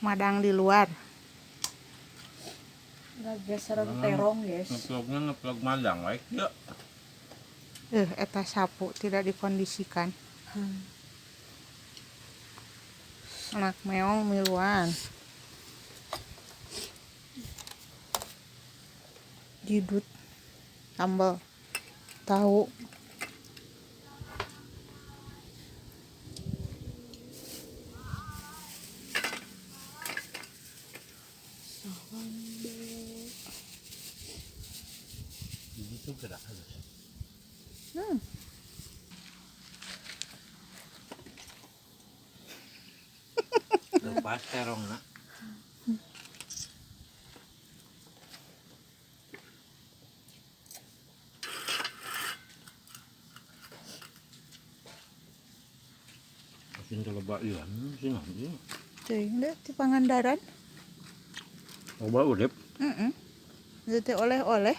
Madang di luar. Nggak sareng terong, guys. Ngeplognya ngeplog madang wae kieu. Eta sapu tidak dikondisikan. Anak meong miluan. Jidut sambal tahu. Itu gerak halus. Lepas terongna. Asin loba ieu sih nanti. Teuing deh di Pangandaran. Loba urip. Heeh. Itu teh oleh-oleh.